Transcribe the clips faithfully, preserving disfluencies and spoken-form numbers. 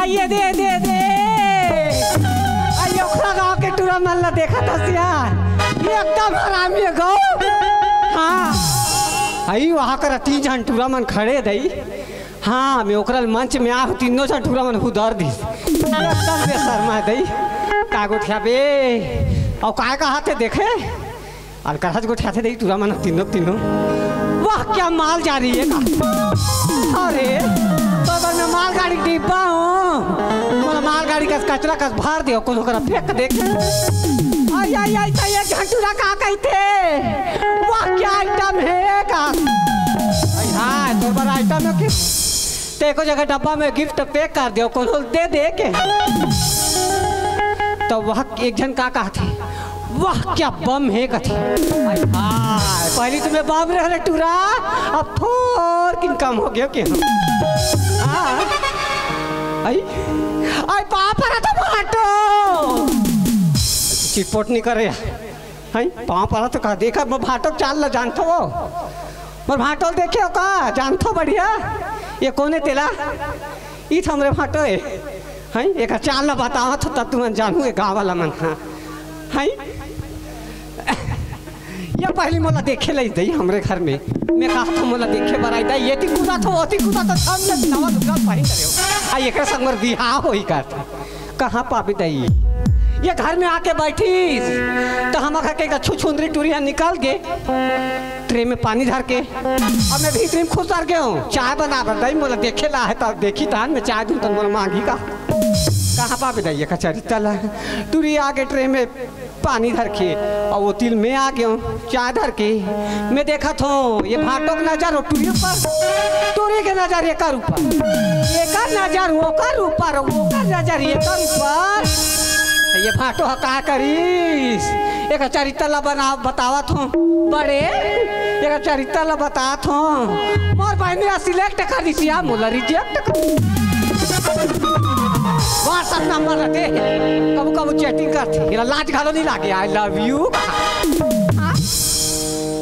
ये दे, दे, दे। अई ओखरा गांव के टूरा मन ला देखत हस यार, ये एकदम हरामी हे गौ। हाँ, अई वहाँ कर तीन झन टूरा मन खड़े दई। हाँ, मैं ओकरा मंच में आहूं, तीनों झन टूरा मन हुदर दिस। एकदम बेशर्मा हे दई। का गोठियाबे? अउ काय कहाथे देखे? अलकरहा गोठियाथे दई टूरा मन तीनों तीनों। वाह, क्या माल जा रही है का? अरे, तो अगर मैं मालगाड़ी के डिब्बा हूँ, मोला मालगाड़ी कस कचरा कस भर देव, कोनो करा फेंक दे। अई, अई, अई, त एक झन टूरा का कहिथे? वाह, क्या आइटम हे का? अई हाँ, तोर बर आइटम हे कि? ते एको जगह डब्बा में गिफ्ट पैक कर देव, कोनो दे दे के। त वह एक झन का कहाथे, "वाह, क्या बम हे," कथे। अई हाय, पहली तो मैं बम रहे रे टूरा, अब थोर किन कम हो गयो के हम। हाँ। अई, अई पाँव परत हों भाटो। चिटपोट नहीं करे। हई, पाँव परत हों का, देखा, मोर भाटो चाल ला जानथो वो। मोर भाटो देखे हो का, जानथो बढ़िया। ये कोन हे तेला? ई तो हमरे भाटो हे। हई, एकर चाल ला बतावत हों, तब तुमन जानहू, ये गाँव वाला मन। हाँ। हई? ये पहली मोला देखे लई दई हमरे घर में। मैं कहाथों मोला देखे बर आई दई, ये ती कूदा तो, ओती कूदा तो, सब ले नवा लुगरा पहिन करे हो। आ, एकरे संग मोर बिहाव होही का? कहाँ पाबे दई? ये घर में आके बैठिस, त हमर घर के छुछुंदरी टूरी ह निकल गे, ट्रे में पानी धर के। अब मैं भीतरी में खुसर गेंव, चाय बना बर दई, मोला देखे ला हे, त देखी तहन मैं चाय दूँ, त मोला मांगी का? कहाँ पाबे दई, एकर चरित्तर ला। टूरी आगे ट्रे में पानी धर के, अउ ओती ले मैं आ गेंव चाय धर के। मैं देखत हों, ये भाटो के नजर ओ टूरी ऊपर, टूरी के नजर एकर ऊपर, एकर नजर ओकर ऊपर, ओकर नजर एकर ऊपर। ये भाटो ह का करिस? एकर चरित्तर ला बना, बतावत हों। बड़े, एकर चरित्तर ला बतात हों। मोर बहिनी ह select कर दिस या मोला reject कर। WhatsApp नंबर ला दे। कभू कभू chatting करथे। एला लाज घलो नहीं लागे, "I love you।" हाँ?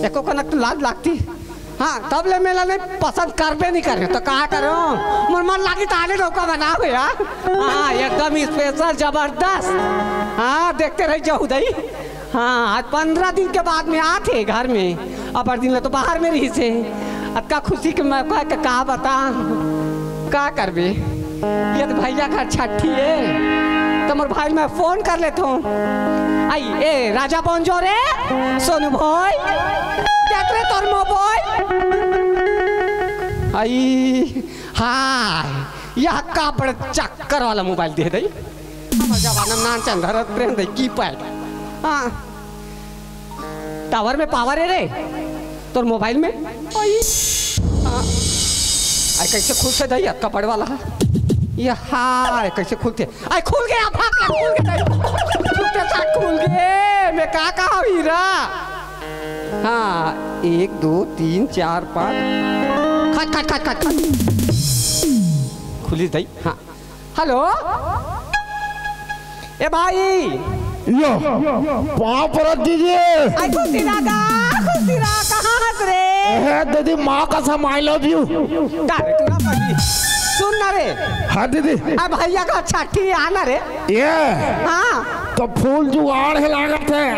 एको कनक तो लाज लागती। हाँ, तब ले मैं एला नहीं पसंद करबे नहीं करेंव, त का करों? मोर मन लागी त आले डौका बनाओ यार। हाँ, एकदम special, जबरदस्त। हाँ, देखते रह जाहू दई। हाँ, आज पंद्रह दिन के बाद में आथे घर में। अब्बड़ दिन ले तो बाहर में रहिस हे। अतका खुशी के मौका के का बता, का करबे? ये तो भैया घर छट्ठी हे, त मोर भाई मैं फोन कर लेथों। अई, ए, राजा बोंजो रे, सोनू भाई, देख रे तोर मोबाइल। अई, हाय, यह का बड़ चक्कर वाला मोबाइल दे दई। हमर जमाना में नान चंद धरत प्रेम दे कीपैड। हाँ। टावर में पावर हे रे तोर मोबाइल में। ओई। हाँ। अई कइसे खुलथे दई, अतका बड़ वाला हे। ये हाय, कइसे खुलथे? अई खुल गे, भाग ले, खुल गे दई। छुट्टे साथ खुल गे। मैं का कहा हीरा? हाँ, एक, दो, तीन, चार, पाँच। खट, खट, खट, खट, खट। खुलिस दई। हाँ। हेलो, ए भाई। यो, पाँव परत दीदी। अई खुशी रहा गा, खुशी रहा, कहाँ हस रे? ए दीदी, माँ कसम, I love you। का रे, तू ना पढ़ी। सुन ना रे। हाँ दीदी। अब भैया का छट्ठी आना रे। ये? हाँ। त फूल जुगाड़ हे लागत हे।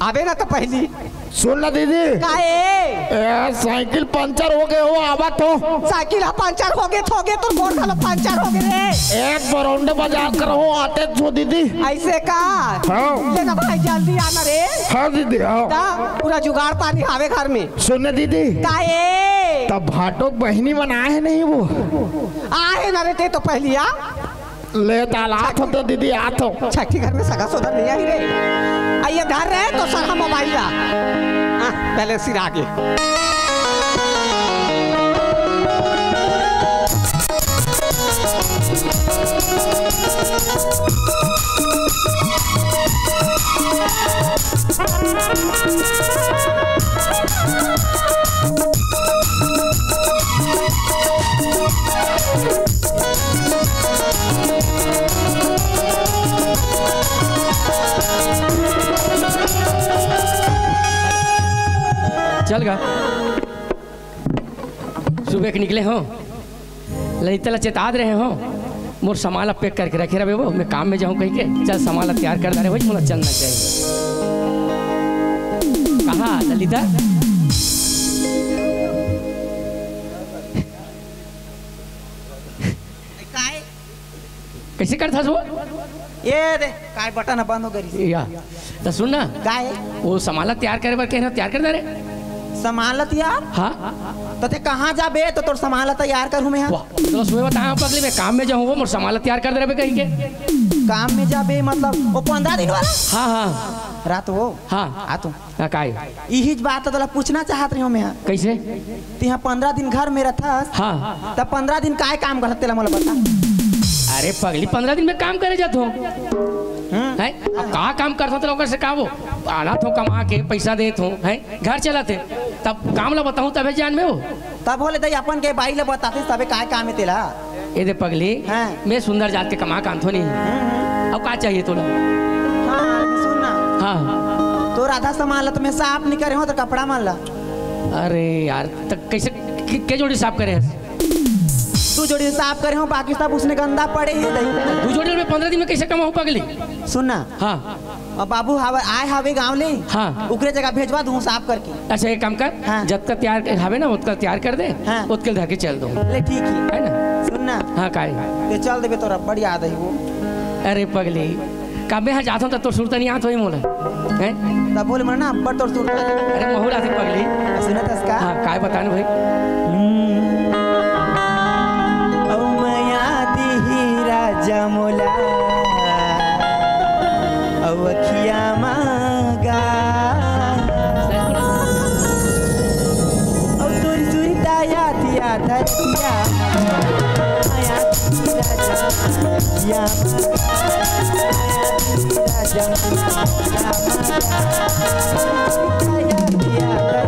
आबे ना त पहली। सुन ना दीदी। काहे? ए, साइकिल पंचर हो गे हो, आवा तो। साइकिल ह पंचर हो गे, थो गे, तोर गोड़ घलो पंचर हो गे रे। ए, बरौंडे बाजार कर हो, आते थो दीदी। अइसे का? हाँ। ले ना भाई, जल्दी आना रे। हाँ दीदी, हाँ। ता पूरा जुगाड़ पानी हावे घर में। सुन ना दीदी। काहे? तब भाटो बहिनी मन आए हे नहीं वो? आए ना रे, ते तो पहली आ। ले त आथों तो दीदी, आथों। छट्ठी घर में सगा सोदर नहीं आही रे। अई ये धर रे तो सरहा मोबाइल ला। हाँ, बैलेंस सिरा गे। चल गा। सुबह के निकले हों, ललिता ला चेतात रहे हों, मोर सामान ला pack करके रखे रहे वो, मैं काम में जाहूँ कहिके। चल, सामान ला तैयार कर डारे भाई, मोला चलना चाहिए। कहाँ ललिता? काय? कइसे करथस वो? ये दे, काय बटन ह बंद हो गइस। या, त सुन ना। काय? वो सामान ला तैयार करे बर कहे रहे, तैयार कर डारे। सामान ला तैयार? हाँ। त तें कहाँ जाबे त तोर सामान ला तैयार करहूँ मैं ह? वाह, त सुबह बताया पगली, मैं काम में जाहूँ वो, मोर सामान ला तैयार कर डारे बे कहिके। काम में जाबे मतलब वो पंद्रह दिन वाला? हाँ, हाँ। रात वो? हाँ। आ तू। हाँ, काय? इहीच बात ला तोला पूछना चाहत रहेंव मैं ह। कइसे? तेंहा पंद्रह दिन घर में रथस, हाँ। त पंद्रह दिन काय काम करथस तेला मोला बता। अरे पगली, पंद्रह दिन में काम करे जाथों। हम्म। हैं? अब का काम करथों तेला ओकर से का वो? आनथों कमा के, पइसा देथों, हैं? घर चलत हे। तब काम ला बताहूँ तभे जान में वो। तब बोले दई अपन के बाई ला बतातिस तभे काय काम हे तेला। ए दे पगली, हाँ। मैं सुंदर जात के कमा के आनथों नहीं। हम्म, हम्म। अब का चाहिए तोला? हाँ, सुन ना। हाँ। तोर आधा सामान ला त मैं साफ नहीं करे हँव, त कपड़ा मन ला। अरे यार, त कइसे, के, के जोड़ी साफ करे हस? दू जोड़ी साफ करे हँव, बाकी सब उसने गंदा पड़े हे दई। दू जोड़ी में पंद्रह दिन में कइसे कमाहूँ पगली? सुन ना। हाँ। अब बाबू हवे, आय हवे गाँव ले, हाँ। ओकरे जगह भेजवा दूँ साफ करके। अच्छा, एक काम कर, हाँ। जतका तैयार के हवे ना, ओतका तैयार कर दे, हाँ। ओतके धर के चल दूँ। ले ठीक हे। है ना? सुन ना। हाँ, काय? तें चल देबे, तोर अब्बड़ याद आही वो। अरे पगली, का मैं ह जाथों त तोर सुरता नहीं आत होही मोला? हैं? तब बोले मोला ना, अब्बड़ तोर सुरता आही। अरे महूँ ला आथे पगली। सुनत हस का? हाँ, काय बतान भाई? हम्म। अउ मया दिही राजा मोला, अउ अखिया मगा, अउ तोर सुरता याद याद अखिया मगा, मया दिही राजा मोला, अखिया मगा, मया दिही राजा मोला, मया दिही राजा मोला।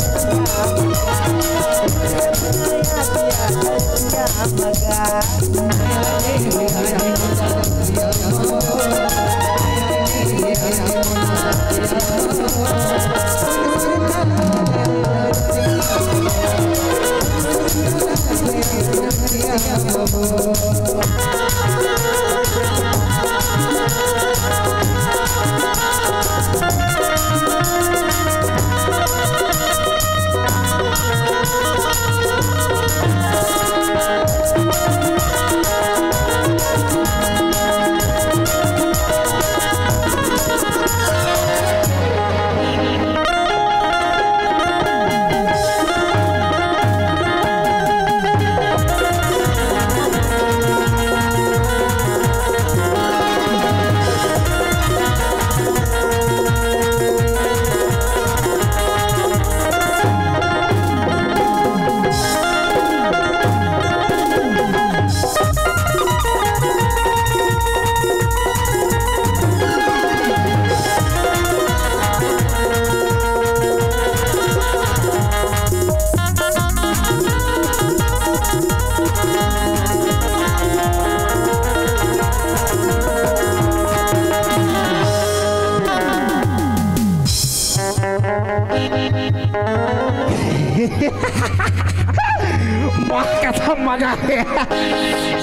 वाह, कइसे मजा आगे।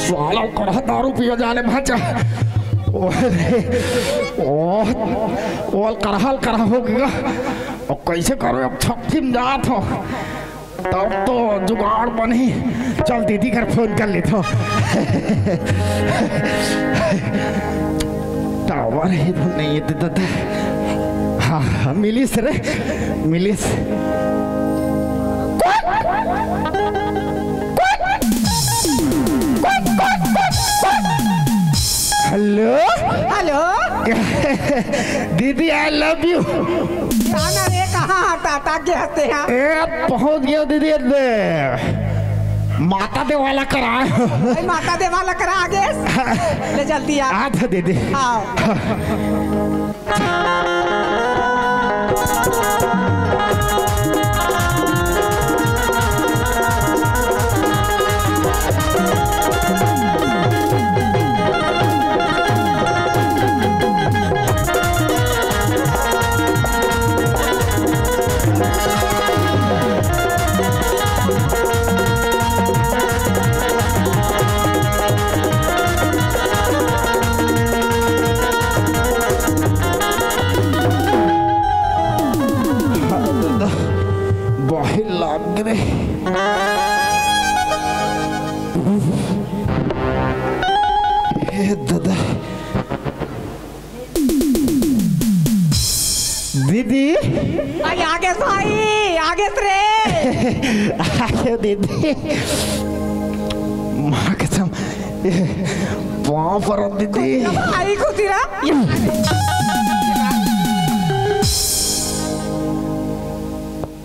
साला वो कड़हा दारू पियो जाने भाचा। ओले, ओ, ओल कड़हा ल कड़हा हो गे। अब कइसे करों, अब छट्ठी में जात हँव। तब तो जुगाड़ बनही। चल दीदी घर फोन कर लेथँव। टावर ही तो नहीं हे दादा। हाँ, हाँ, मिलिस रे, मिलिस। हेलो। हेलो। दीदी, I love you। जाना रे, कहाँ हटा, हटा के हँसते हैं? ए, पहुँच गया दीदी, ए, माता देवाला करा। भाई, माता देवाला करा आगे। ले जल्दी आ। आ तो दीदी। हाँ। हे दादा। दीदी। आई आगे भाई, आगे रे। आगे दीदी। माँ कसम। पाँव पर दीदी। आई खुशी रहा।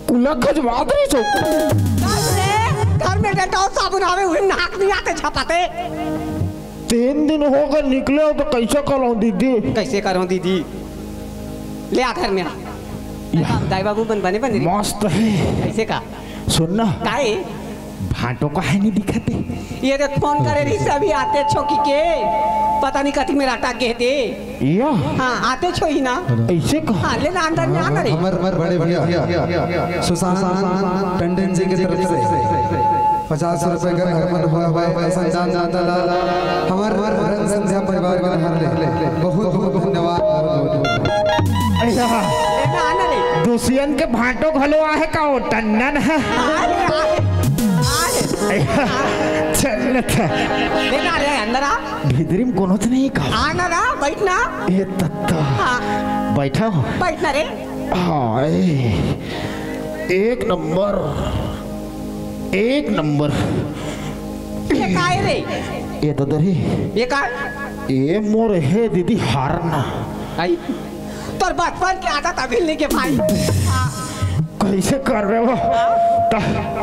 कुला खजवात रही सो। घर में डेटॉल साबुन आवे, उही नाक नहीं आते छपाते। तीन दिन होगे निकले हो तो कैसे करो दीदी? कैसे करो दीदी? ले आ घर में आ। या। दाई बाबू बन बने बने रे। मस्त है। कैसे का? सुन ना। काहे? भांटो का है नहीं दिखाते। ये देख फोन करे रही से अभी आते छो कि के। पता नहीं कथी में राटा के दे। या। हाँ, आते छो ही ना। ऐसे का? हाँ, ले ना अंदर में आना रे। हमर, हमर बड़े भैया सुशांत टंडन जी की तरफ से पचास रुपए का घर मन हुआ है, ऐसा दान दाता ला हमार रंग संध्या परिवार में हर ले बहुत बहुत धन्यवाद। ऐसा लेना आना रे। दुसियन के भांटो घलो आहे का, वो टंडन है। अरे, अरे, अरे। चल, अच्छा। लेना रे, अंदर आ। भीतरी में कोनो तो नहीं का? आना ना, बैठना। ए तत्ता। हाँ। बैठा हो? बैठना रे। हाँ, ए, एक नंबर, एक नंबर। ये काय रे? ये तो दरी। ये काय? ये मोर हे दीदी हारना। आई। तोर बचपन के आदत अभी नहीं के भाई। हाँ। कैसे कर रहे हो? हाँ। ता-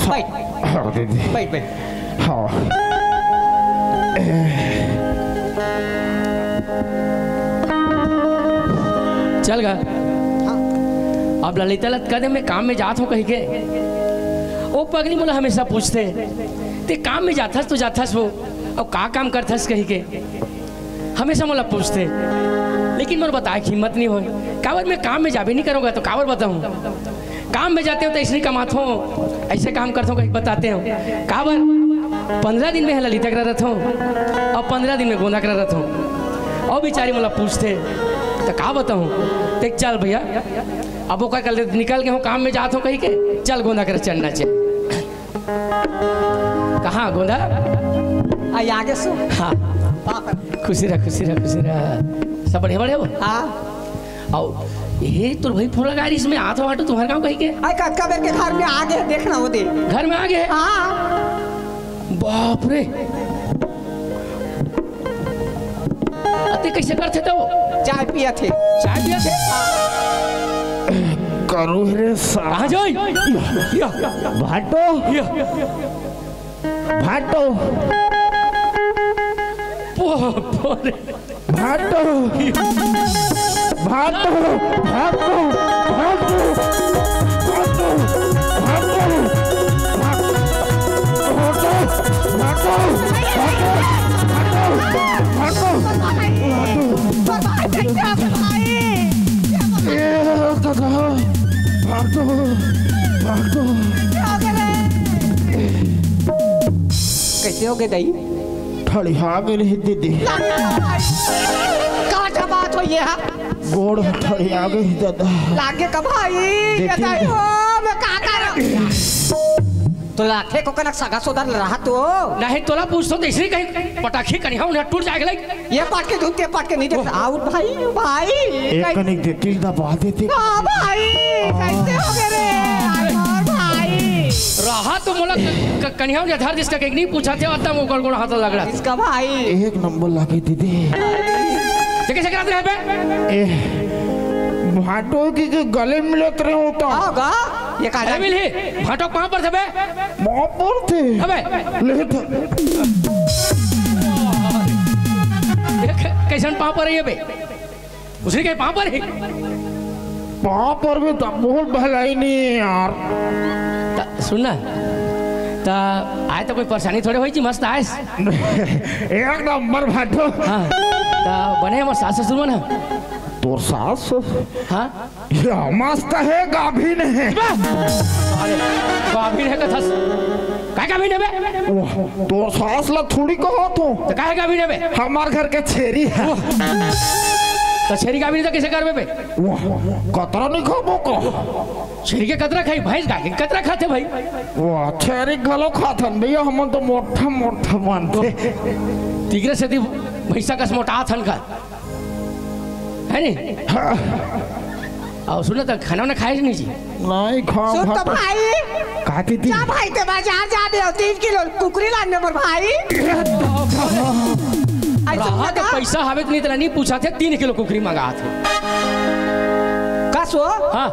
बैठ। हाँ, दीदी। बैठ, बैठ। हाँ। चल गा। हाँ। अब ललिता ला कदे मैं काम में जात हूँ कही के। ओ पगली मोला हमेशा पूछथे, "ते काम में जाथस तो जाथस वो, अउ का काम करथस?" कही के हमेशा मोला पूछथे, लेकिन मोर बताए के हिम्मत नहीं होय। काबर मैं काम में जाबे नहीं करूँगा तो काबर बताऊँ? काम में जाते हो तो ऐसे नहीं कमात हो, ऐसे काम करते हो कहीं बताते हो। काबर पंद्रह दिन में ललिता करा रहता हूँ और पंद्रह दिन में गोंदा करा रहता हूँ। और बेचारी मोला पूछथे तो का बताऊँ? देख चल भैया, अब ओकर कल निकल के हूँ काम में जात हूँ कही के, चल गोंदा करे चलना चाहिए। कहाँ गोंदा? आई आगे सो। हाँ। बाप रे। खुशी रह, खुशी रह, खुशी रह। सब बढ़िया, बढ़िया हो? हाँ। आओ, ये तोर भाई फोन लगा रही, इसमें आत हो बाटो तुम्हारे गाँव कहीं के? आई कतका बेर के घर में आगे, देखना वो दे। घर में आगे? हाँ। बाप रे। अते कैसे करथे तो? चाय पिया थे। चाय पिया थे? करू रे सा- कहाँ जाई? या, या। भाटो। या। भाटो। पो-, पो-, भाटो। भाटो। भाटो। भाटो। भाटो। भाटो। ए, दादा, भाग दो, भाग दो। कैसे हो गए दाई? ठड़िया गे रही दीदी। का बात हो ये हा? गोड़ ठड़िया गे दादा। लागे का भाई, ये देखिए। दाई हो, मैं का कर तो लाखे को कनक सगा सोदर रहा तो। नहीं तोला पूछतो तो इसने कहीं पटाखी कनिहा उन्हें टूट जाएगा लाइक। ये पाट के धुन, ते पाट के नहीं देख। आउट भाई, भाई। एक कनिक देती दबा देती। हाँ भाई, कैसे हो गए रे? अरे भाई। रहा तो मोला क-, क-, कनिहा उन्हें धर दिस का कहीं नहीं पूछा थे, आता वो गोड़ गोड़ हाथ लग रहा। इसका भाई। एक नंबर लागे दीदी। देखे से कराते रहे बे? ए, भाटो की के गले मिलत रहे होता। होगा? ये का अरे मिल ही, भाटो पाँव पर थे बे? पाँव पर थे। अबे। ले तो। ये कै-, कैसन पाँव पर है ये बे? उसने कहे पाँव पर है? पाँव पर भी तो बहुत भलाई नहीं है यार। त-, सुन ना, त आए तो कोई परेशानी थोड़े होई जी, मस्त आए। एक नंबर भाटो। हाँ, त बने हमर सास ससुर मन ह? तोर सास? हाँ। या मस्त है, गाभिन है। अरे, गाभिन है कथस। काय गाभिन है बे? ओह, तोर सास ला थोड़ी कहो तू। तो काय गाभिन है बे? हमार घर के छेरी है। ओह। त छेरी गाभिन त कइसे करबे बे? वाह, कतरा नइ खाबो का? छेरी के कतरा खाही? भैंस गाय के कतरा खाथे भाई? वाह, छेरी घलो खाथन भैया, हमन तो मोठा मोठा मानथे। तिकरे सेती भैंसा कस मोटाथन का, है नी? हाँ। अउ सुन ना, त खाना वाना खाए नहीं जी? नहीं खाओ, सुन तो खाओ। भाई। का दीदी? जा भाई, ते बाजार जा दे, तीन किलो कुकरी लान दे मोर भाई। अइसे रहा तो का? पैसा हवे त नहीं, तेला नहीं पूछा थे, तीन किलो कुकरी मंगा थे। का सो? हाँ।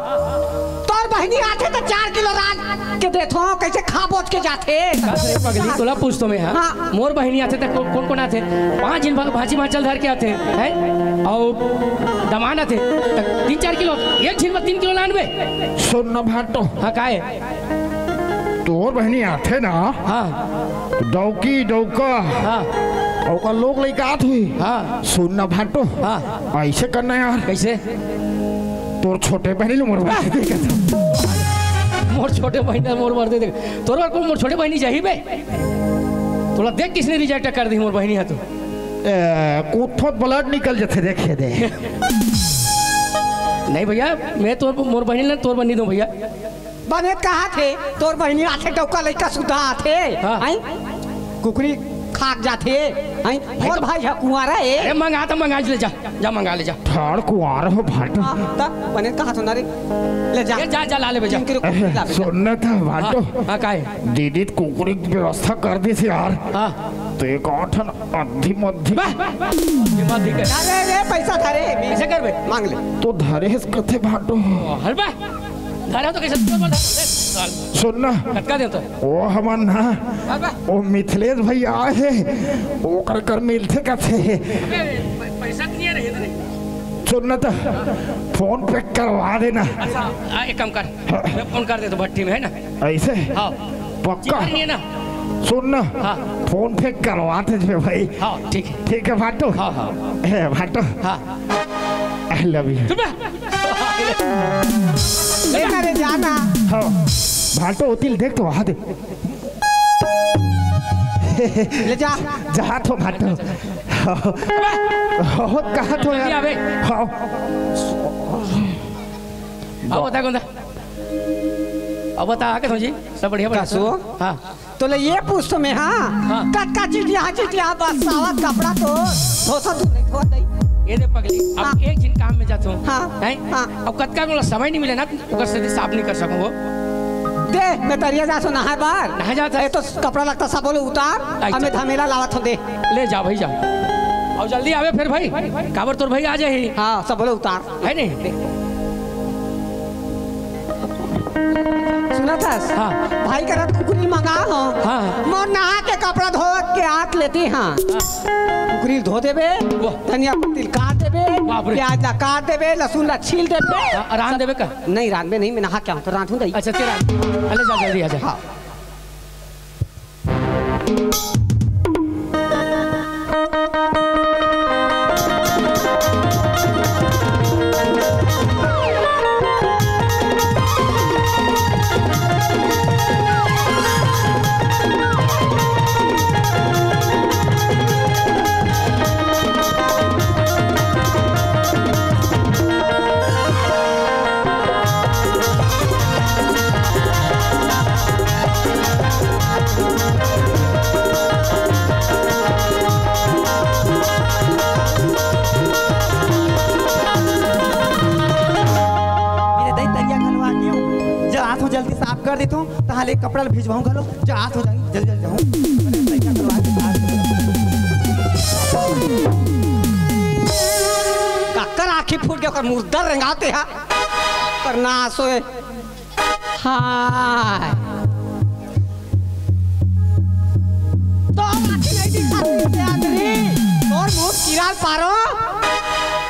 तोर बहिनी आथे त चार किलो रांध के देथो, कइसे खा बोच के जाथे? का रे पगली, तोला पूछतो मैं, हाँ? हाँ। मोर बहिनी आथे त को-, कोन कोन आथे? पाँच झिन भा-, भांची भांचल धर के आथे, हैं? अउ दमान आथे त तीन चार किलो, एक झिन म तीन किलो लानबे। सुन न भांटो। हाँ, काहे? तोर बहिनी आथे ना, हाँ। डौकी, डौका, हाँ। अउ ओकर लोग लइका आत होही। हाँ। सुन न भांटो। हाँ। अइसे करना यार। कइसे? तोर छोटे बहिनी ल मोर बर दे देथों। मोर छोटे बहिनी ल मोर बर दे दे। तोर बर कोन मोर छोटे बहिनी जाही बे? तोला देख किसने reject कर दी मोर बहिनी ह तो। ए, कुत्थों त blood निकल जथे, देखे दे। नहीं भैया, मैं तोर, मोर बहिनी ल तोर बर नइ दूं भैया। बने कहाथे, तोर बहिनी आथे, डौका लइका सुद्धा आथे, हाँ। हैं? कुकरी खाक जाथे, हैं? मोर तो भाई ह कुंवारा ए। अरे मंगा त मंगा ले जा, जा मंगा ले जा। ठाड़ कुंवारा हो भांटो। हाँ, त बने कहाथों ना रे, ले जा। ए, जा, जा, ला ले बे, जा। जिनके रुक, अरे, ला बे, जा। सुन न त भांटो। हाँ, हाँ, काहे? दीदी त कुकरी के व्यवस्था कर दिस यार। हाँ। त एक आठन अद्धी मद्धी। बा, ये बात ठीक है। अरे रे, पैसा धरे, कइसे करबे? मांग ले। त धरे हस कथे भांटो। हल बा। धरे हो त कइसे तू बोल? सुन ना। कतका देथों? ओ हमन ना, हल बा। ओ मिथिलेश भैया आए हे, ओकर कर मिलथे कथे। अबे, पै-, पैसा त नइ हे रे, इतने। सुन ना त, PhonePe करवा देना। अच्छा, आ, एक काम कर, हाँ। मैं phone कर देथों भट्टी में, है ना? अइसे? हाँ। पक्का? चिंता नहीं है ना? सुन ना, हाँ। PhonePe करवा देबे भाई। हाँ, ठीक है। ठीक है भांटो। हाँ, हाँ। हे भांटो। हाँ। I love you। चुप रह। ले ना रे, जा ना। हाँ। भांटो, ओती ल देख तो, वहाँ दे। ले जा। जाथों भांटो। हो, कहाथों यार। जल्दी आबे। हाँ। अब बता, कौन था? अब बता, आके समझी? सब बढ़िया, बढ़िया। कसो? हाँ। तोला ये पूछथों मैं, हाँ? हाँ। कतका चिटिया, चिटिया बरसावत कपड़ा तो धोथस तू नहीं धोवत नहीं। ए दे पगली, अब हाँ। एक झिन काम में जाथों। हाँ। हैं? हाँ। अब कतका मोला समय नइ मिले ना, ओकर सेती साफ नइ कर सकंव वो। दे, मैं तरिया जाथों नहाय बर। नहाय जाथस? ए तो कपड़ा लत्ता सबो ल उतार, अच्छा। अब मैं धमेला लावत हों, दे। ले जा भाई, जा। अउ जल्दी आबे फेर भाई, काबर तोर भाई आ जाही। हाँ, सबो ल उतार। है नहीं? सुनथस? हाँ। भाई करा कुकरी मंगा हो। हाँ। मोर नहा के कपड़ा धो के आत लेते हाँ। हाँ। कुकरी धो देबे, वाह। धनिया पत्ती काट देबे, बाप रे। प्याज ला काट देबे, लहसुन ला छील देबे। हाँ, रांध देबे का? नहीं, रांधबे नहीं, मैं नहा के आऊँ त रांधहूँ दई। अच्छा, तेरा, अरे जा, जल्दी आ जा। हाँ। मेरे दई तरिया घलो आ गयो। जा आथों जल्दी साफ कर देथों, तहाँ ले कपड़ा ल भिजवाहूँ घलो। जा आथों जल्दी, जल्दी, जल्दी जाहूँ। तरिया घलो आ गयो, साफ कर। काकर आँखी फूट गया, ओकर मुर्दा रेंगाथे हा। पर ना सोए। हाय। तोर आँखी नहीं दिखाती से आदमी। तोर मुँह किराल पारो।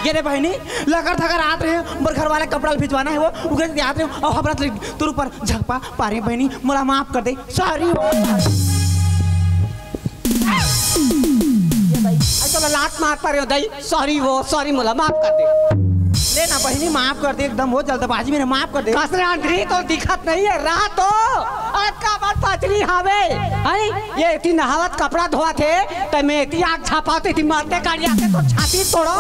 ये रे बहिनी, लकर थकर आत रहे, मोर घर वाला कपड़ा ल भिजवाना हे वो, उगरे आत रहे, अउ हमर तोर ऊपर झपा पारे बहिनी, मोला माफ कर दे। Sorry वो। ये दई, अरे तोला लात मार पारे हो दई। Sorry वो, sorry, मोला माफ कर दे। ले ना बहिनी, माफ कर दे, एकदम वो जल्दबाजी में माफ कर दे। कस रे अंधरी, तो दिखत नहीं है, रहा तो। अतका बड़ पचरी हावे, हैं? ये एती नहावत कपड़ा धोवत हे, त मैं एती आग छापावत, एती मरते गाड़ी आके तो छाती तोड़ो।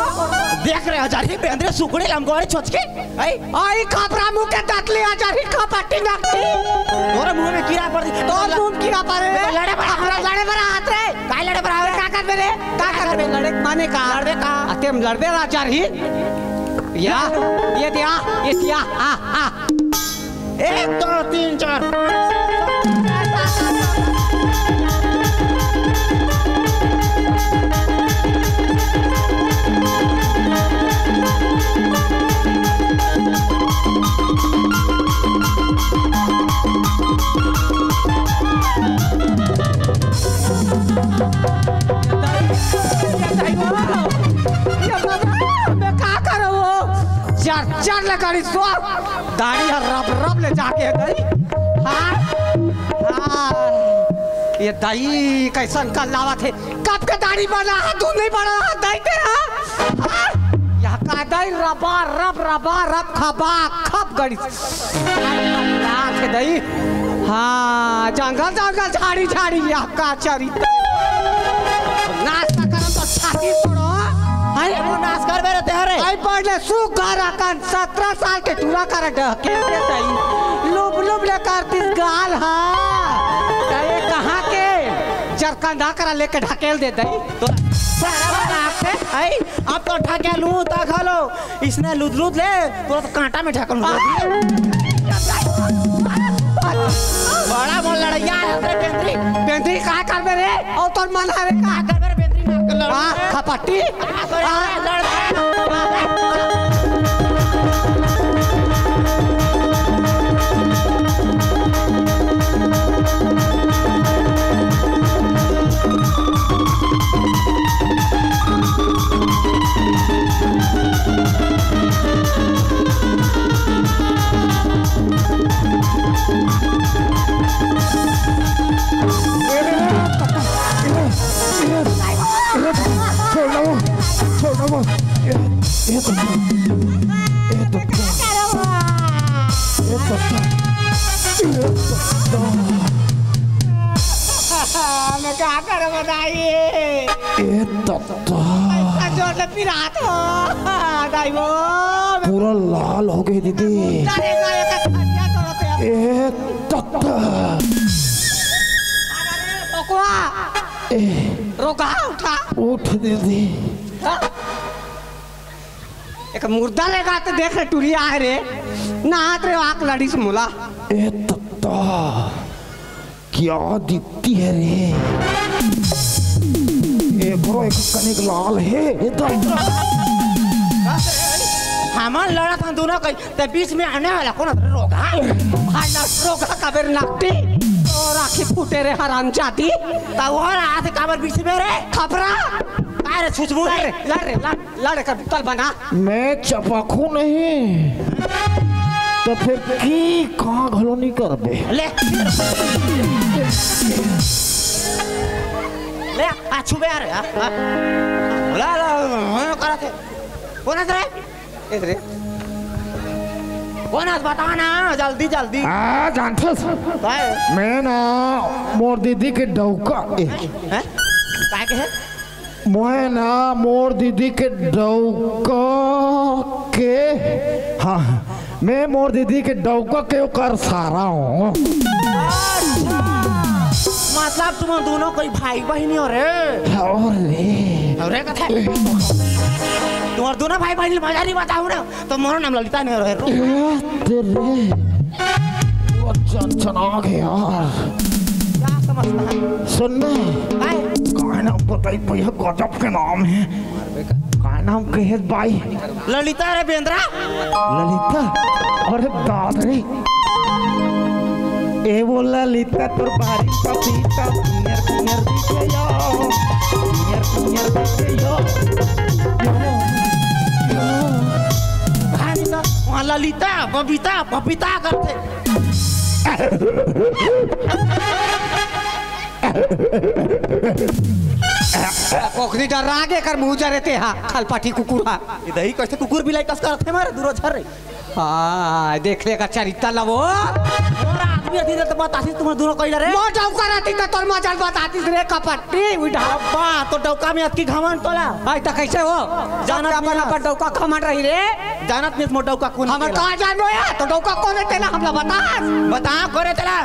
देख रे, अजरही बेंदरी सुकड़ी लंगोरी छोचकी, हैं? आई कपड़ा मुँह के दतली अजरही कपटी नकटी। तोरे मुँह में कीड़ा पड़ दी। तोर मुँह में कीड़ा पड़े रे। लड़े बड़ा हमरा लड़े बड़ा हाथ रे। काय लड़े बड़ा हाथ? का करबे रे? का करबे? लड़े माने का? लड़बे का? अते हम लड़बे रे अजरही। या, ये दिया, ये दिया, आ, आ। एक, दो, तीन, चार। ये दाई हो, ये बाबा, मैं का करो वो? चार, चार ले गाड़ी सो, दाढ़ी हर रब रब ले जाके है दाई। हाँ, हाँ, ये दाई कैसन कर लावत है? कब के दाढ़ी बना है, तू नहीं बना है, दाई तेरा? हाँ? यहाँ का दाई रबा रब, रबा रब, खबा खब गाड़ी। का के दई? हाँ, जंगल, जंगल, झाड़ी, झाड़ी, या का चरी। नाश ना करम तो छाती तोड़ो। हैं? वो नाश करबे रे तेहरे। आई पढ़ ले, सुगर अकन, सत्रह साल के टूरा कर ढकेल दे दई। लुब, लुब ले करतीस गाल, हाँ। त ये कहाँ के? जरकंधा करा लेके ढकेल दे दई। तो सारा बना के, आई, अब तो ढकेलूं, ता खा लो। इसने लूद लूद ले, तोला तो कांटा में ढकल आ! बड़ा मन लड़ैया है रे बेंदरी। बेंदरी का करबे रे? और तोर मन हवे का? का करबे रे बेंदरी मार के लड़? आ, खपट्टी? आ, लड़। छोड़ ना वो, छोड़ ना वो। ये, ये तो, ये तो, ये तो, ये तो। मैं का करो बताइए? ये तो, तो। पैसा जोर ले पिरात हो, दाई वो। पूरा लाल हो गई दीदी। अरे ना, ये तो खटिया करो ते। ये तो, तो। अरे, बकुआ। ए। रोगा उठा। उठ दीदी। हाँ? एक मुर्दा लेगा तो देख रे, टुरी आए रे। ना हाथ रे, आंख लड़ी से मुला। ए तत्ता, क्या दिखती है रे? ए ब्रो, एक कनिक लाल है। ए तो हमन लड़त हन दोनों कई, ते बीच में आने वाला कौन है? रोगा। भाई ना, रोगा का बेर नकटी। तो राखी फूटे रे हरामजादी। तो वो रात काबर बीच में रे? खपरा। काय रे छुचबू रे? लड़ रे, लड़ रे, लड़ रे, कर तल बना। मैं चपकू नहीं, तो फिर की कहाँ घलो नहीं करबे? ले। ले, आ छुबे आ रे, आ, आ। ला, ला, ला, करा थे। कौन है रे? ए रे। कौन है? बता ना, जल्दी, जल्दी। आ, जानथस। काय? मैं ना, मोर दीदी के डौका। ए। हैं? काय के है? मैं ना मोर दीदी के डौका के, हाँ, मैं मोर दीदी के डौका के ओकर सारा हूँ। अच्छा, मतलब तुम दोनों कोई भाई बहनी हो रे? और रे। और रे कथे? तुम दोनों भाई बहनी मजा नहीं बताओ ना, तो मोरो नाम ललिता नहीं रहे। ए, तेरे। वो चन चना गया यार। क्या समझता है? सुन ना। काय? काय नाम बताई भैया, गजब के नाम है। काय नाम कहे बाई? ललिता रे बेंदरा। ललिता? अरे दाद रे। ए वो ललिता तोर बारी पपीता, पियर पियर दिखे यो, पियर पियर दिखे यो। यो, यो। भाई तो वहाँ ललिता, बबीता, पपीता करते। ओखरी डर्रा गे कर मुँह जरे ते हा, खलपटी कुकुर हा। ए दही, कइसे कुकुर बिलाई कस करत हे मारे दूरो झर रे। हाँ, देख ले का चरित्तर ला वो। मोर आदमी अतिस त बतातिस तुमन दूनो कइला रे। मोर डौका रहतिस त तोर मजल बतातिस रे कपट्टी, उइढ़ा। अब्बा, तोर डौका में अतकी घमंड तोला। आई त कइसे हो? जानत अपन, नहीं अपन हस। डौका घमंड रही रे। जानत नहीं मोर डौका कोन हे हमर तेला। का जानो यार, तोर डौका कोन हे तेला हमला बता। बता, कोन हे तेला?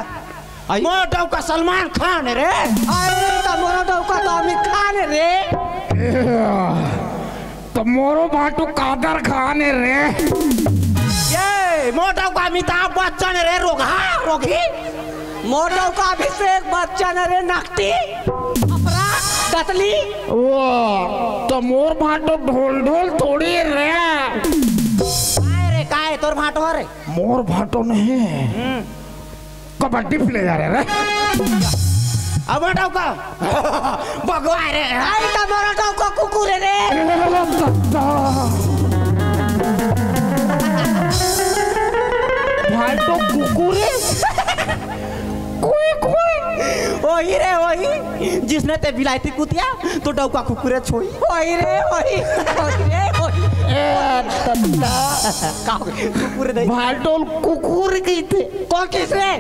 आई। मोर डौका सलमान खान हे रे। अरे, त मोरो डौका त आमिर खान हे रे। ए, त मोरो भांटो कादर खान हे रे। ए, मोर डौका अमिताभ बच्चन हे रे, रोगहा, रोगही। मोर डौका अभिषेक बच्चन हे रे, नकटी, अपरा, दतली। ओ, त मोर भांटो ढोल ढोल थोड़ी हे रे। काय रे, काय तोर भांटो हे रे? मोर भांटो नहीं। हम्म। कबड्डी player हे रे। अब डौका। भगवा रे। आई त मोर डौका कुकुर हे रे। भांटो कुकुर हे। कोई, कोई। ओही रे, ओही। जिसने ते बिलायती कुतिया, तो डौका कुकुरे छोई। ओही रे, ओही। ओही रे, ओही। ए, तत्ता। का हो गया? कुकुर दे। भांटो ल कुकुर कहिथे। कोन कहिस रे?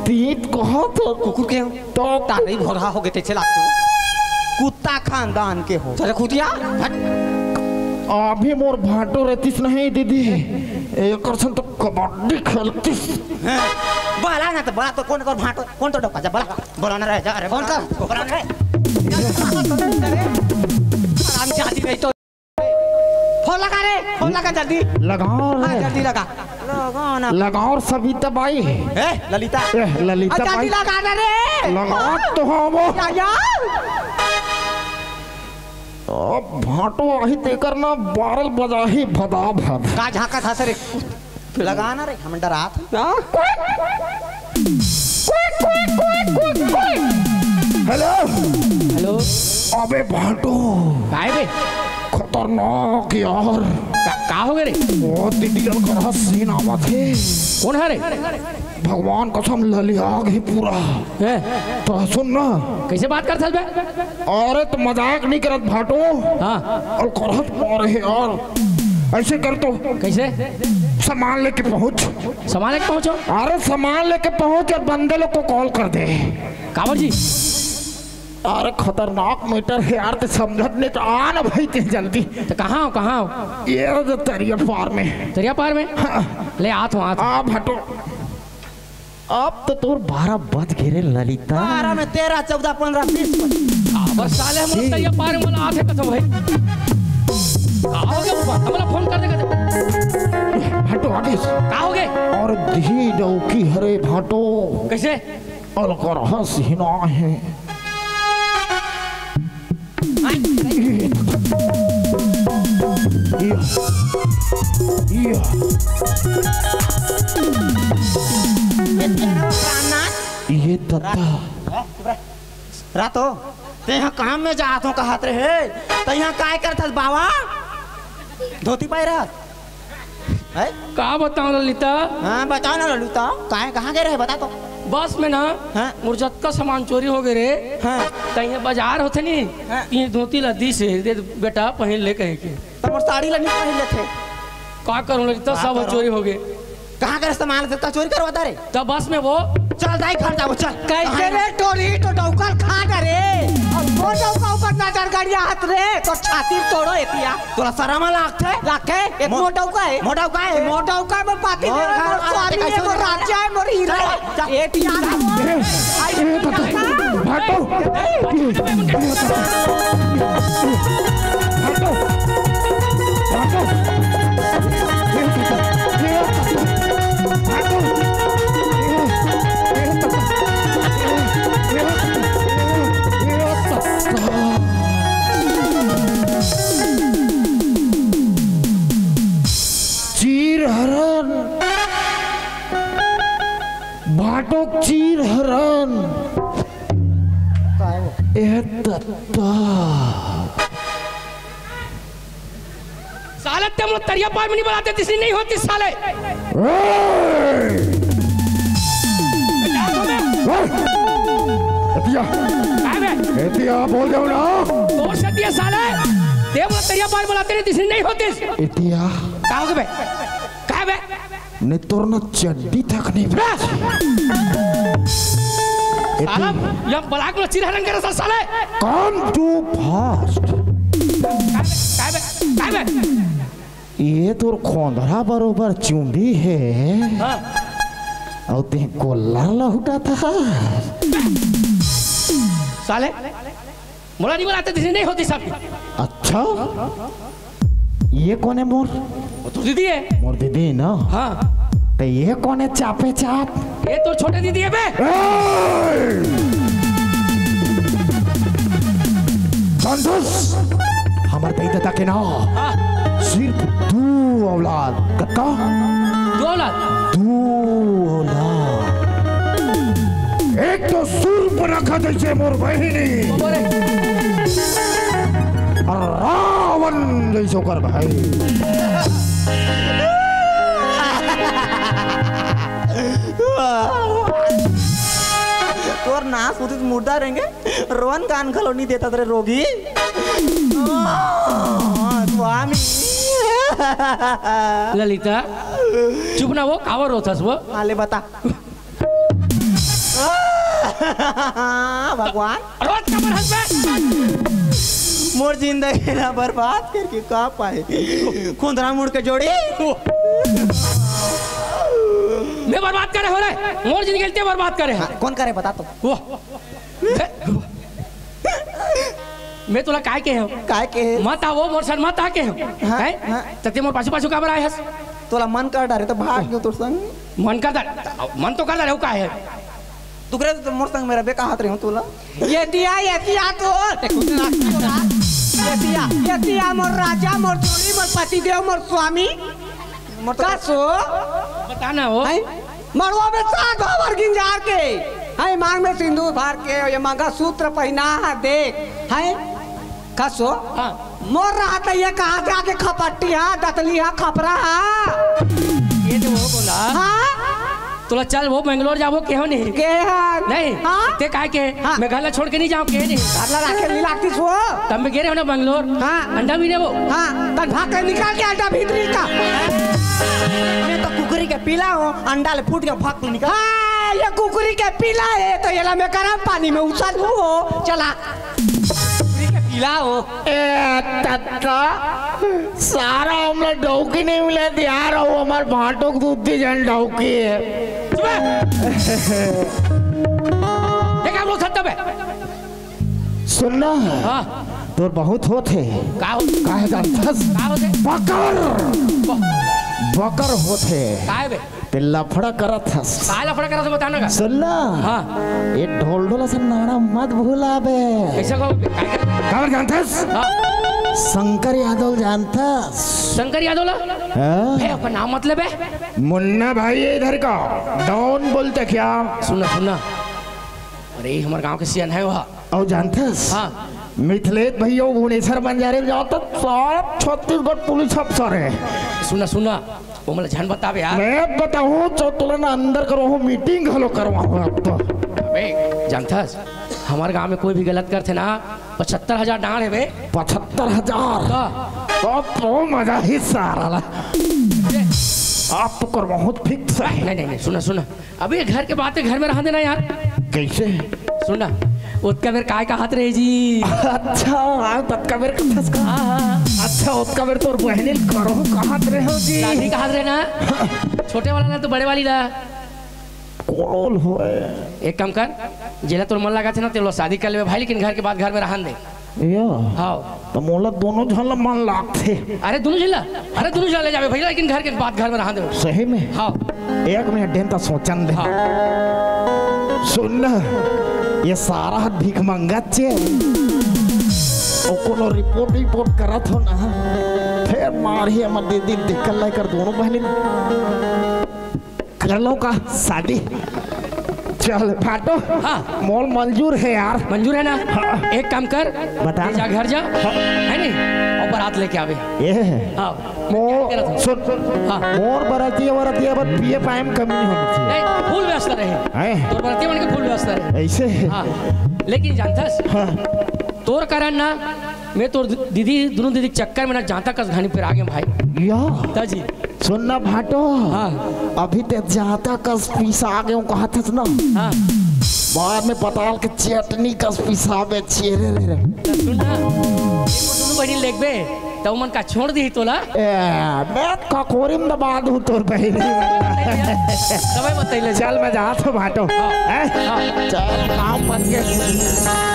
तीत कहो तो। कुकुर के हो? तो तारी भोरहा हो गए, तेचे लागते हो। कुत्ता खानदान के हो। चले कुतिया। हट। अभी मोर भांटो रहतिस नहीं दीदी, एकर सन तो कबड्डी खेलतिस। हैं? बोला ना तो, बोला तो कोन कर भांटो, कोन तो डौका जा, बोला, बोला ना रे, जा रे, कौन बोला, का? बोला ना रे। हराम जाति नहीं तो। फोन लगा रे, फोन लगा जल्दी। लगाओ हाँ, रे। जल्दी लगा। लगाओ ना। लगाओ सविता बाई। ए, ललिता। ए, ललिता आ, जल्दी बाई। लगा ना रे। लगाओ तो हाँ वो। या, या। अब भांटो आही तेकर ना बारल बजाही भदा भद। का झांकत हस रे? लगा ना रे, हम डरात हन। हाँ? हेलो। हेलो। अबे भांटो। काय बे? खतरनाक यार। का, का हो गए रे? वो दीदी अउ करहस सीन आवत हे। कोन हे रे? भगवान कसम ललिया गे पूरा। हैं? तो सुन ना। कइसे बात करत हस बे? अरे त मजाक नहीं करत भांटो। हाँ। अउ करहस मारे हे यार। अइसे कर तो। कइसे? सामान लेके पहुंच। सामान लेके पहुंचो? अरे सामान लेके पहुंच अउ बंदे लोग को call कर दे। काबर जी? अरे खतरनाक matter हे यार, ते समझत नहीं त आ ना भाई ते जल्दी। त कहाँ हो, कहाँ हो? ये जो तरिया पार में। तरिया पार में? हाँ। ले आत हँव, आत हँव। आ भांटो। अब तो तोर बारह बज गे रे ललिता। बारह में तेरह, चौदह, पन्द्रह, बीस बज। आ, बस साले हम लोग तैयार पार में आथे कथम भाई। का हो गया ऊपर? हमला फोन कर दे कथम। हटो आगे। का हो गए? अउ दिही डौकी हरे भांटो। कइसे? अउ करहस ही ना हे। ये, ये। ये तेरा प्राणनाथ। ये दत्ता। रातो, तेहा काम में जात हँव कहत रहे, त इहाँ काय करत हस बाबा? धोती पहिरत। हैं? का बतावँव ललिता? हाँ, बताव ना ललिता, काहे, कहाँ गए रहे, बता तो। बस में ना, हाँ। मोर जतका सामान चोरी हो गए रे। हाँ। त इहाँ बाजार होथे नी, हाँ। इहाँ धोती ला दिस हे, दे बेटा, पहिर ले कहिके। त मोर साड़ी ला नहीं पहिर लेथे। का करँव ललिता, का सब करँव? चोरी हो गए। कहाँ करे सामान जतका चोरी करवात रहे? त बस में वो। चल दाई घर जाबो, चल। कइसे रे टोरी, तो डौका ल खा डरे। अउ वो डौका ऊपर नजर गड़ियात रे, तो छाती तोड़ो एतिया। तोला सरम लागथे? लागथे? ए मो-, मोर डौका हे। मोर डौका हे। मोर डौका में पाती मोर मेरा, घर मोर आ, स्वामी कइसे हे, मोर हो? राजा हे, मोर हीरा हे। चल, चल। ए, ए, ए, भाटो। भाटो। भाटो। चीर हरण। भाटो चीर हरण। काय वो? ए दत्ता। साले ते मोला तरिया पार में नहीं बुलाते, तिसरी नहीं होती साले। ओए! ए, एतिया। काय बे? एतिया बोल देव ना। तोर से दिया साले। दे बोला तेरिया पार बोला तेरे दिस नहीं होतिस। एतिया। का हो बे? काय बे? नहीं तोर ना चड्डी तक नहीं बे। साला, या बलाक लो चिरहरण करे सा साले। Come too fast। काय बे? काय बे? काय बे? ये तोर खोंधरा बरोबर चुंदी हे। हाँ। अउ ते गोल्लर लहुटा था। साले, मोला नहीं बोलाते, तुझे नहीं होती सब। अच्छा, ये कोन हे मोर? वो तो दीदी है। मोर दीदी ना? हाँ। तो ये कोन हे चापे चाप? ये तो छोटे दीदी है बे। ए! संतोष, हमर दई ददा के ना। हाँ। सिर्फ दू औलाद। कत्ता? दू औलाद? दू औलाद। एक तो सूर्पनखा जैसे मोर बहिनी। बोले। अउ रावण जैसे ओकर भाई। तोर नास होतिस त मुर्दा रेंगे, रोवन कान घलो नहीं देता तेरे रोगी। स्वामी। ललिता, चुप ना वो, काबर रोथस वो? हाँ, ले बता। भगवान। रोज का मन हंस में। मोर जिंदगी ला बर्बाद करके का पाए? खोंधरा मुड़ के जोड़ी। मैं बर्बाद करे हो रे। मोर जिंदगी ते बर्बाद करे है। हाँ, कोन करे बता तो। वो। मैं तोला काय के हूँ? काय के? मत आवो, मोर सर मत आके हूँ। हाँ, हैं? हाँ। त ते मोर पाछू पाछू काबर आए हस? तोला मन कर डारे त भाग गयो तोर संग। मन कर डारे, मन तो कर डारे, वो काय है? तू करे तो मोर संग मेरा बेका हाथ रहे हूँ तोला। एतिया, एतिया तो। एतिया, एतिया मोर राजा, मोर जोड़ी, मोर पतिदेव, मोर स्वामी। मोर तो का सो? बता ना हो। हैं? मड़वा में सात भावर गिंजार के, हैं, मांग में सिंदूर भर के, ये मंगलसूत्र पहिना है, देख, हैं, का सो? हाँ। मोर रहा त ये कहाँ से आके खपट्टी हा, दतली हा, खपरा हा? ये तो वो बोला। हाँ? तोला चल वो बेंगलोर जाबो केहो नहीं? के हा? नहीं। हाँ? ते काय के? हाँ। मैं घर ला छोड़ के नहीं जाऊँ के नहीं? घर ला राखे नहीं लागती सो। तब मैं गे रहे हो ना बेंगलोर। हाँ। अंडा भी देबो। हाँ। तन भाग के निकाल के अंडा भीतरी का। मैं तो कुकरी के पीला हूँ, अंडा ले फूट के भाग के निकाल। हाँ, ये कुकरी के पीला है, तो ये ला मैं गरम पानी में उछल हूँ, चला। कुकरी के पीला हो। ए, तत्ता, सारा हमला डौकी नहीं मिला यार, वो हमार भाटो के दूध दी जन डौकी है। चुप है। देखा वो सत्ता बे। सुनना। हाँ। तोर बहुत होत हे। का होत? काहे जानथस? का होत हे? बकर। ब- बकर होत हे। काय बे? ते लफड़ा करत हस। का लफड़ा करत हस, बता ना का? सुनना। हाँ। ये ढोल ढोल से नाना मत भुलाबे। कैसे को? काय कर? काबर जानथस? हाँ। शंकर यादव जानथस? शंकर यादव ला? हाँ। ए, ओकर नाम मत लेबे। मुन्ना भाई है इधर का। डॉन बोलते क्या? सुनना, सुनना। अरे, हमर गांव के सियान है वह। अउ जानथस? हाँ। मिथिलेश भैया भुवनेश्वर बंजारे जाता, साफ छत्तीसगढ़ पुलिस अफसर है। सुना, सुना, वो मोला झन बताबे यार। मैं बताऊँ तो तुला ना अंदर करो हो, मीटिंग घलो करवाओ अब तो। अबे, जानथस, हमारे गांव में कोई भी गलत करथे ना, पचहत्तर हजार डांड़ है बे। पचहत्तर हजार? तो? तो, तो मजा ही सारा ला। आप तो करवाओ फिक्स है। नहीं, नहीं, नहीं, सुना, सुना। अबे, ये घर के बात है, घर में रहने देना यार। कैसे? सुन ना, ओतका बेर काय कहत रहे जी? अच्छा, हाँ, ओतका बेर कथस का? हाँ, हाँ। अच्छा, ओतका बेर तोर बहनी करो कहत रहे हो जी? दादी कहत रहे ना? छोटे वाला ना तो बड़े वाली ला। कोल होए। एक काम कर, जेला तोर मन लगा थे ना, तेला शादी कर लेबे भाई, लेकिन घर के बात घर में रहन दे। यो। हाँ। त मोला दोनों झन ला मन लागथे। अरे दोनों झन ला, अरे दोनों झन ला ले जाबे भैया, लेकिन घर के बात घर में रहन देबे। सही में? हाँ। एक मिनट देन त सोचन दे। हाँ। सुन न, ये सारा ह भीख मंगत हे। ओ कोनो रिपोर्ट रिपोर्ट करत हो ना, फेर मारही हमर दीदी दिक्कत ला कर दोनों बहनी। कर लो का शादी। चल भाटो। हाँ। मोर मंजूर है यार। मंजूर है ना? हाँ। एक काम कर, बता। ले जा घर जा, हाँ। है नहीं? और बारात लेके आवे। ये है। हाँ। मो-, क्या कह रहा था? सुन। हाँ। मोर बरातिया वरातिया बर पीए पाए में कमी नहीं होनी चाहिए। नहीं, फुल व्यवस्था रहे। हैं? तोर बरातिया मन के फुल व्यवस्था रहे। ऐसे? हाँ। लेकिन जानथस, हाँ। तोर कारण ना, मैं तोर दीदी, दोनों दीदी के चक्कर में ना जांता कस घानी पर आ गए भाई। या त जी। सुन ना भाटो। हाँ। अभी ते जांता कस पिसा गए कहत हस ना। हाँ। बाद में पताल के चटनी कस पिसाबे छे रे रे रे। त सुन ना, एक दोनों बहनी लेगबे, त उमन का छोड़ दी तोला। ए, मैं ककोरी में दबा दूं तोर बहनी। तबे बताइले। चल मैं जात हूं भाटो। हाँ। हैं? हाँ। चल काम बन गए।